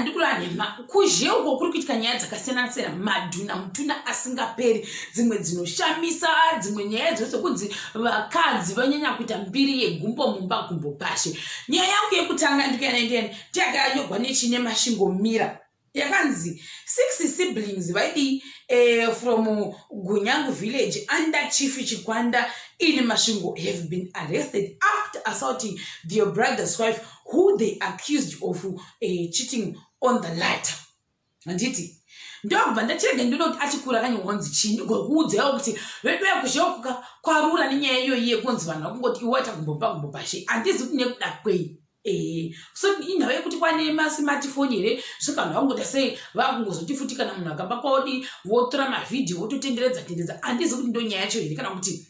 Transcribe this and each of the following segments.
Handikura nhema, kuzhe uko kuri kuitika nyaya dzakasiyana siyana, madhuna mutuna asingaperi, dzimwe dzinoshamisa, dzimwe nyaya dzose kunzi vakadzi vanyanya kuita mbiri yegumbo mumba gumbo pashe. Nyaya yangu yekutanga ndikuyanendeni tiyakanyorwa nechine Masvingo Mira, yakanzi six siblings vaidii from Gunyangu village under Chief Chikwanda in Masvingo have been arrested after assaulting their brother's wife, who they accused of cheating on the latter. Handiti ndobva ndachirega ndinoda kuti achikura akanyorwa chii, ndigokuudzaiwo kuti vedu yakuzheukuka kwarura nenyaya iyoyi yekunzi vanhu vakungoti iwe waita gumbo gumbo pashe. Handizi kuti nekuda kwei. So inhau yekuti kwane masmartphone here, saka vanhu vakungoita sei, vakungozoti futi kana munhu akaba kwaodi votora mavhidhiyo vototenderedza tenderedza. Handizi kuti ndo nyaya yacho here, kana kuti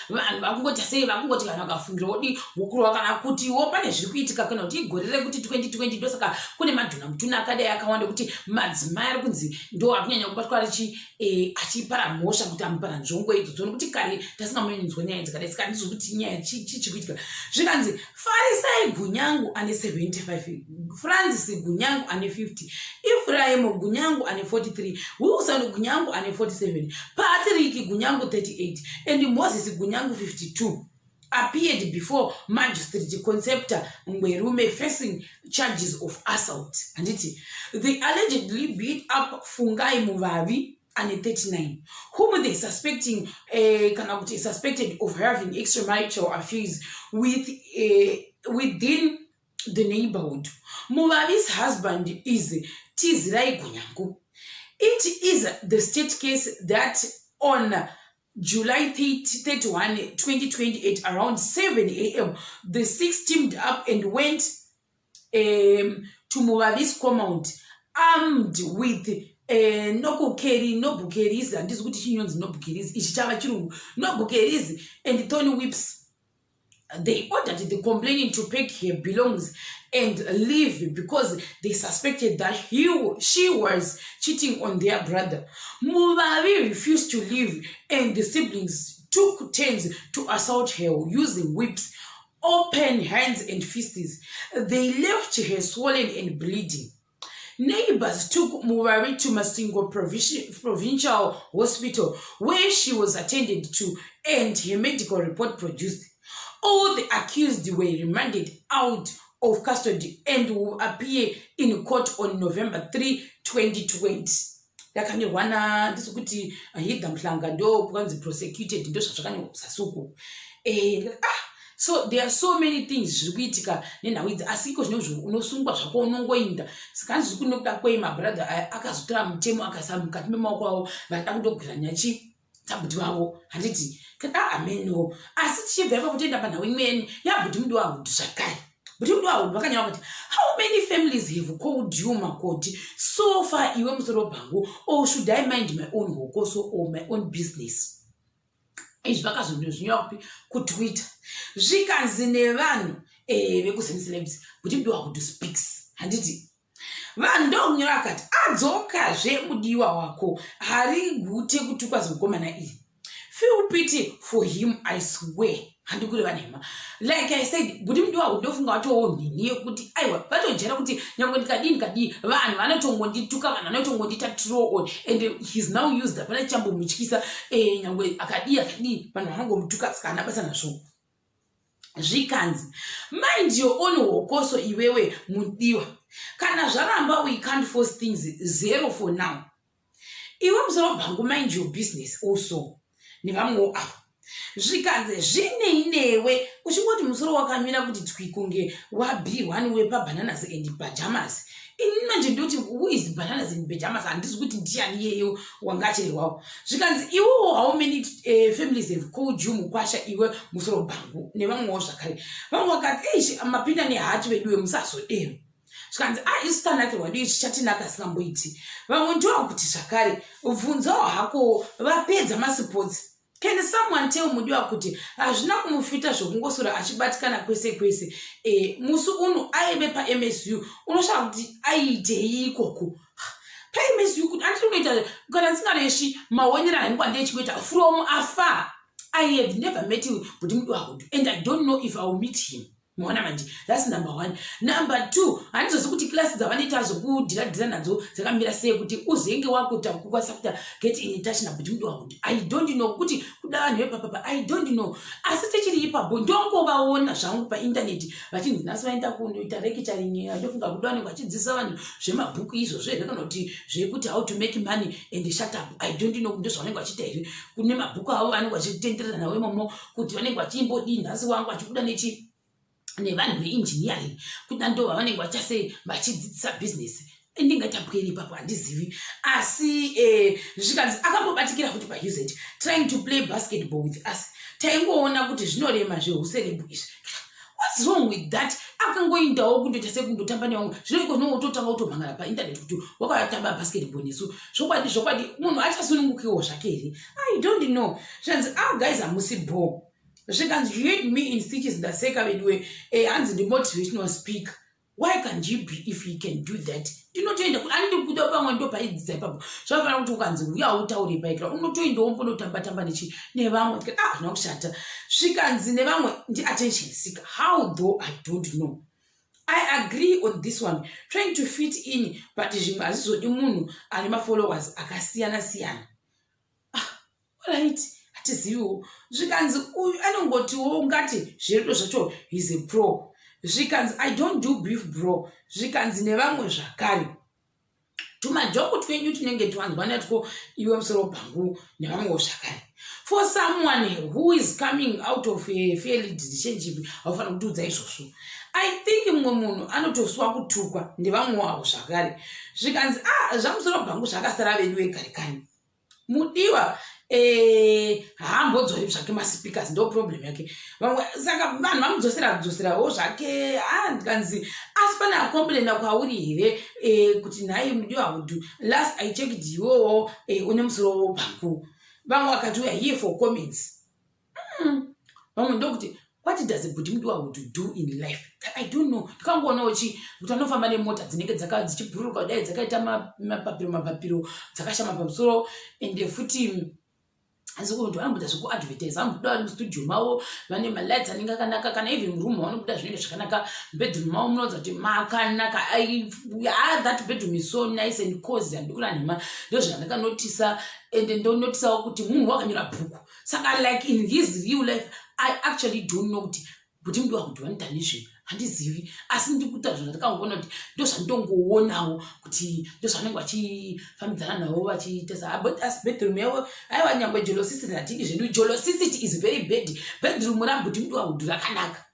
vanhu vakungoita sei, vakungoti vanhu vakafungira wodi wokurwa, kana kutiwo pane zviri kuitika, kana kuti igore rekuti 2020 ndosaka kune madhuna mutuna akadai akawanda, kuti madzimai ari kunzi ndo ari kunyanya kubatwa richi achipara mhosva kuti amupara nzvongo idzodzo, nokuti kare tasingamunzwa nyaya dzakadai. Saka handizvo kuti nyaya chii kuitika. Zvikanzi Farisai Gunyangu ane 75, Francis Gunyangu ane 50, Efraim Gunyangu ane 43, Wilson Gunyangu ane 47, Patrick Gunyangu 38 and Moses Gunyangu 52 appeared before Magistrate Concepta Ngwerume facing charges of assault. Handiti they allegedly beat up Fungai Muvavi ane 39, whom they suspecting kana kuti suspected of having extramarital affairs with within the neighborhood. Muvavi's husband is Tizirai Gunyangu. It is the state case that on July 31, 2028, around 7 a.m., the six teamed up and went to Muvavi's compound armed with nokukeri nobhukeris. Handisi kuti chinyonzi nobhukeris, ichi chava chirungu, nobhukeris and thorn whips. They ordered the complainant to pack her belongings and leave because they suspected that she was cheating on their brother. Muvavi refused to leave and the siblings took turns to assault her using whips, open hands and fists. They left her swollen and bleeding. Neighbors took Muvavi to Masvingo Provincial Hospital, where she was attended to and her medical report produced. All the accused were remanded out of custody and will appear in court on November 3, 2020. Yakanyorwa na, ndisi kuti Hidha Muhlanga, ndo kwanzi prosecuted, ndo zvazvakanyorwa kusasuku. Ah, so there are so many things zviri kuitika nenhau idzi, asi iko zvinozvo unosungwa zvako unongoinda. Saka hanzi zviri kunokuda kwei mabrother aya akazotora mutemo akaisa mukati memaoko avo, vada kundogwira nyachi tabhuti vavo. Handiti kana ameno. Asi tichibva ipapo toenda panhau imweni yabhuti Mudiwa Hudu zvakare. Bhuti Mudiwa Hudu vakanyora kuti, "How many families have called you makoti so far, iwe musoro bhangu? Or should I mind my own hokoso or my own business?" Izvi vakazondozvinyora kupi? KuTwitter. Zvikanzi nevanhu vekuZimcelebs, "Bhuti Mudiwa Hudu speaks." Handiti vanhu ndokunyora akati adzokazve mudiwa wako hari gute kutukwa zimukomana iri. Feel pity for him, I swear. Handikureva nhema. Like I said, bhuti Mudiwa ndofunga vatowo nhini yekuti aiwa, vatojera kuti nyange ndikadii ndikadii, vanhu vanotongondituka, vanhu vanotongondiita troll on, and he's now used, hapana chichambomutyisa. Nyange akadii akadii, vanhu vanongomutuka, saka haana basa nazvo. Zvikanzi, "Mind your own hokoso, iwewe mudiwa. Kana zvaramba, we can't force things. Zero for now. Iwe musoro bhangu, mind your business also." Nevamwewo avo zvikanzi, "Zvinei newe uchingoti musoro wakamira kuti twi kunge wab1 wepaBananas and Pajamas?" Ini manje ndoti, who is Bananas and Pajamas? Handisi kuti ndiani iyeyo wanga achirerwawo. Zvikanzi, "Iwowo, how many families have called you mukwasha, iwe musoro bhangu?" Nevamwewo zvakare, vamwe vakati, "Eish, mapinda nehati veduwe, musazodero." Zvikanzi, "A, isu tanakirwa dii, chichatinaka singamboiti." Vamwe ndovakuti zvakare, "Bvunzawo hako, vapedza masipotsi. Can someone tell Mudiwa kuti hazvina kumufita zvokungosura achibatikana kwese kwese? Musi uno aive paMSU, unoshaya kuti aiitei ikoko paMSU, kuti anditi unoita kana ndisingareshi maonero angu andechikuita from afar. I have never met Bhuti Mudiwa Hudu and I don't know if I will meet him." Maona manje, that's number one. Number two, handizozi kuti class dzavanoita zvekudhira dhira nadzo dzakamira sei kuti uzenge wakuita kukwanisa kuita get in touch nabhuti Mudiwa Hood. I don't know kuti kuda vanhu vepapapa, I don't know. Asi tichiri ipapo, ndongovaona zvangu paindaneti vachinzi nhasi vaenda kunoita lecturing. Ndofunga kuda vanenge vachidzidzisa vanhu zvemabhuku izvozvo here, kana kuti zvekuti how to make money and shut up. I don't know ndozvavanenge vachiita here. Kune mabhuku avo vanenge vachitenderera nawo imomo kuti vanenge vachimbodii. Nhasi wangu vachibuda nechi nevanhu veengineering, kuda ndo vavanenge vachasei vachidzidzisa business. Ndingaita pweri ipapo, handizivi. Asi zvikanzi akambobatikira futi paUZ trying to play basketball with us. Taingoona kuti zvinorema zveuceleb izvi. What's wrong with that? Akangoindawo kundoita sekundotamba nevamwe. Zvinoiko zvinongototanga kutomhangara paindaneti kuti wakatamba basketball nesu. Zvokwadi zvokwadi, munhu achasunungukiwo zvake here? I don't know. Zvanzi, ah guys, hamusi bo. Zvikanzi, you had me in stitches, ndaseka veduwe. Hanzi ndimotivational speaker. Why can't you be if you can do that? Ndinotoenda andidi kuda pamwe ndopaidzidza ipapo. Zvakafanira kuti ukanzi uya utaure paikira, unotoendawo mbonotamba tamba nechi nevamwe. Tikati, ah, zvina kushata. Zvikanzi nevamwe ndiattention seeker. How though, I don't know. I agree on this one, trying to fit in, but zvimwe hazvizodi munhu ane mafollowers akasiyana siyana. Ah, right, hatiziviwo. Zvikanzi uyu anongotiwo ungati zverudo zvacho he's a pro. Zvikanzi, I don't do beef, bro. Zvikanzi nevamwe zvakare, tumajoke twenyu tunenge twanzwa natwo iwe musoro bhangu. Nevamwewo zvakare, for someone who is coming out of a failed relationship, haufanira kutiudza izvozvo. I think mumwe munhu anotoswa kutukwa nevamwe wavo zvakare. Zvikanzi, ah, zvamusoro bhangu zvakasara vedu vegare kani. Mudiwa haambodzori zvake maspeakers, ndo problem yake. Vamwe saka vanhu vamudzosera kudzoserawo zvake. Ndikanzi, asi pane acomplaina kwauri here kuti nhai Mudiwa Hood? Last I checked, iwowo une musoro bhangu. Vamwe vakati, we are here for comments. Vamwe ndokuti, what does Bhuti Mudiwa Hood do in life? I don't know. Ndikangoonawo chi kuti anofamba nemota dzinenge dzichibhururuka kudai, dzakaita mapapiro mapapiro, dzakashama pamusoro. Ende futi asi kuti vanomboita zvekuadvertise, vanobuda vari mustudio mavo, vane malights anenge akanaka. Kana even muroom vanobuda zvinenge zvakanaka. Bedroom mavo munoudza kuti makanaka. Ah, that bedroom is so nice and cozy. Handikura nhema, ndo zvandakanotisa. Ende ndonotisawo kuti munhu wakanyora bhuku. Saka like in his real life, I actually don't know kuti Bhuti Mudiwa kuti vanoita nezvei, handizivi. Asi ndikuita zvinhu zvandakangoona kuti ndo zvandongoonawo kuti ndo zvavanenge vachifambidzana navo vachiita sa. But asi bedroom yavo, aiwa, nyangwe jealousy hatidi zvedu. Jealousy is very bad. Bedroom raBhuti Mudiwa Hood rakanaka,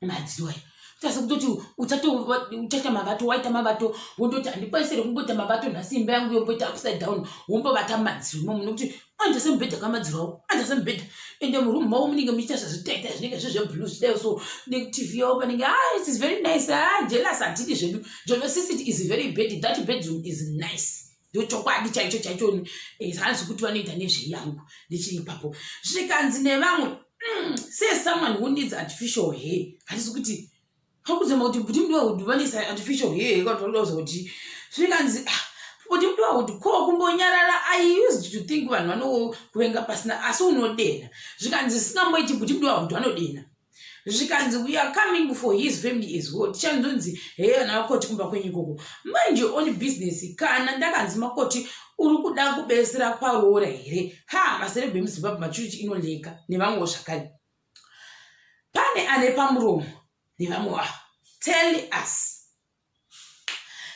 madziro aya kutoti uchaita mavato, waita mavato, wondoti handikwanisire kumboita mavato nhasi, imba yangu yomboita upside down, wombovata mumadziro imomo, nokuti anoita semubhedha kamadziro avo, anoita semubhedha. Ende muroom mavo munenge muchiita zvazvitaita zvinenge zvezveblue zvidai so, neTV yavo panenge. Ah, it is very nice. Ah, jealous hatidi zvedu. Jealousy is very bad. That bedroom is nice, ndochokwadi chaicho chaicho. Hanzi kuti vanoita nezveyangu ndichiri ipapo. Zvikanzi nevamwe, say someone who needs artificial hair. Handisi kuti hakuzama kuti Bhuti Mudiwa Hood vanoisa artificial hair kana kuti. Zvikanzi, ah, Bhuti Mudiwa Hood, ko kumbonyarara? I used to think vanhu vanokuvenga pasina, asi unodena. Zvikanzi singamboiti Bhuti Mudiwa Hood vanodena. Zvikanzi, we are coming for his family as well. Tichanzonzi he vana vakoti kumba kwenyu ikoko. Mind your own business. Kana ndakanzi makoti, uri kuda kubesera kwaroora here? Ha, maceleb emuZimbabwe maturity inoleka. Nevamwewo zvakare, pane ane pamuromo nevamwe wavo. Tell us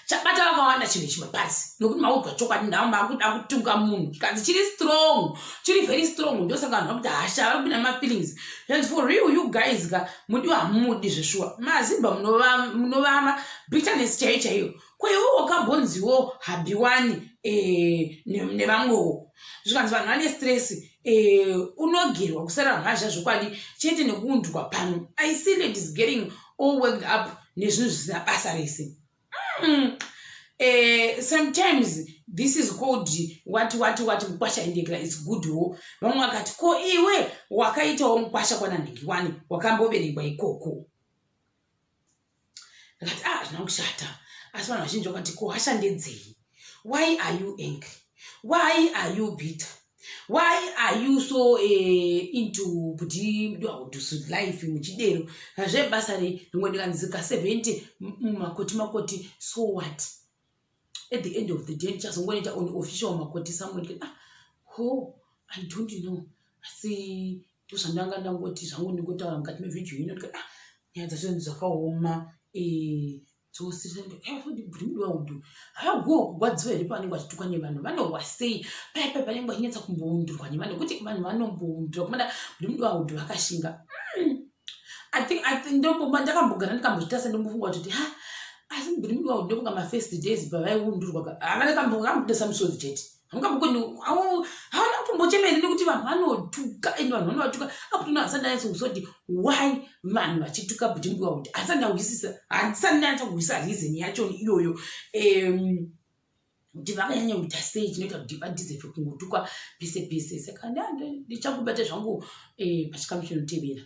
chabata vakawanda chinhu ichi mapasi, nokuti maudzwa chokwadi. Ndavo makuda kutunga munhu. Kanzi chiri strong, chiri very strong. Ndosaka vanhu vakuti hasha, vari kupinda mafeelings. And for real, you guys ka, Mudiwa hamumudi zveshuwa. Mazimba munovama bitterness chaiyo chaiyo. Kweiwo wakambonziwo habiwani nevamwewo. Zvikanzi vanhu vane stress. Unogerwa kusara mhazha zvokwadi chete nekuundwa pano. I see ladies getting all worked up nezvinhu zvisina basa rese. Sometimes this is called what what what, mukwasha indekera is good wo. Vamwe vakati, ko iwe wakaitawo mukwasha kwananhingi wani, wakamboverengwa ikoko? Ndakati, ah, zvina kushata. Asi vanhu vazhinji vakati, ko hasha ndedzei? Why are you angry? Why are you bitter? Why are you so into kuti mudwahudusu life muchidero zvebasa rei? Rimwe ndikanzika 70 makoti makoti, so what? At the end of the day ndichazongoita on official makoti somewhere. Ah, ho, I don't know, asi ndozvandanga ndangoti zvangu ndingotaura mukati mevhidhiyo ino. Ndikati, ah, nyaya dzacho dzakaoma. Dzosirimudiwaudu havaguwo kugwadziwa here pavanenge vachitukwa nevanhu? Vanorwa sei paya paya panenge vachinyatsa kumboundurwa nevanhu? Nekuti vanhu vanomboundura kumada burimudiwaudu vakashinga. I think ndakambogara ndikambozvita sendombofunga kuti, ha, asi burimudiwaudu, ndofunga mafirst days pavaiundurwa havana misodzi chete, havana kutombochemeri nekuti vanhu vanotuka ende vanhu vanovatuka aputona. Hasati ndanyatsokuziva kuti why vanhu vachituka bhutimbiwa, kuti hasati ndahwisisa, handisati ndanyatsokuhwisisa reason yacho iyoyo, kuti vakanyanya kuita sei chinoita kuti vadeserve kungotukwa pese pese. Saka ndichakubata zvangu pachikamu chinotevera.